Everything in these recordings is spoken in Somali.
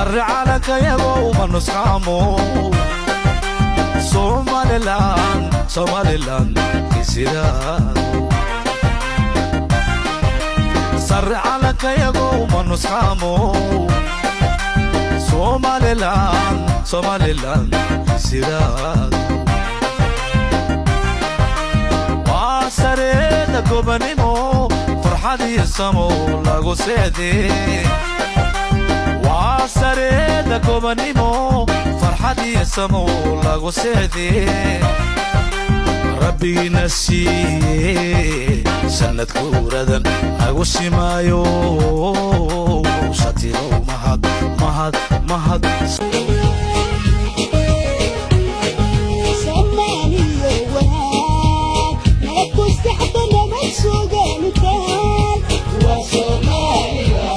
Sarre calankayagow ma nusqaamo. Somaliland, Somaliland isidaado. Sarre calankayagow ma nusqaamo. Somaliland, Somaliland isidaado. Waa sareeda gobanimo, farxad iyo samo lagu seexdee. Waa sareeda gobanimo, farxad iyo samo lagu seexdee. Rabbigiina siiye sanad kuuradan nagu simaayo. Satirow mahad, mahad, mahad. Soomaaliya wanaag, nabad ku seexda, nabad suganitaan waa Soomaaliya.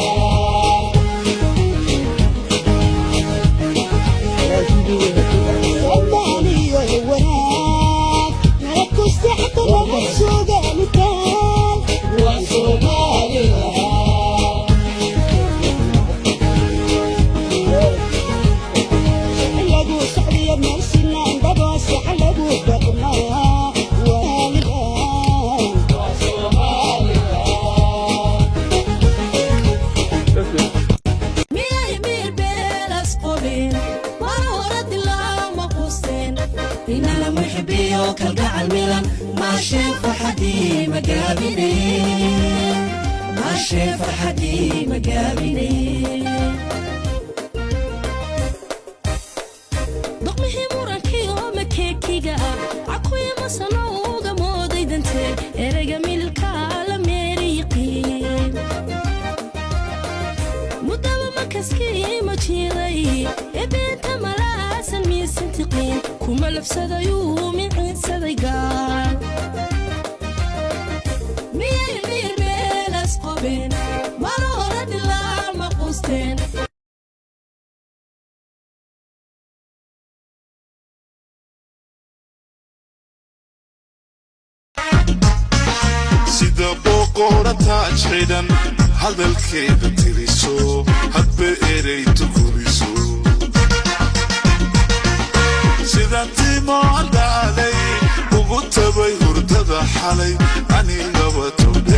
Soomaaliya wanaag, nabad ku seexda, nabad suganitaan waa Soomaaliya. Lagu socdiyo meel sinaan dhabo sax lagu dhaqmaa waalidan waa Soomaaliya. Miyay miirbeelas qobin mar hore dilaama quseen inala muxbiyo kalgacal milan maashee farxadii magaabine, maashee farxadii magaabine. Doqmihii murankii oo makeekiga ah cakuya masano uga mooday dantee ereyga mililka la meeriyiqiin mudaba makaskii ma jiiray ebeenta malaasan miisantiqiin kuma labsadayuu miciinsaday gaal. Miyay miirbeelas qobeen mar hore dhilaa ma qusteen? Sida boqora taaj xidhan hadalkeeda tiriso, hadba ereyta gubiso, sida timo dhaalay ugu tabay hurdada xalay anigaba togdheer.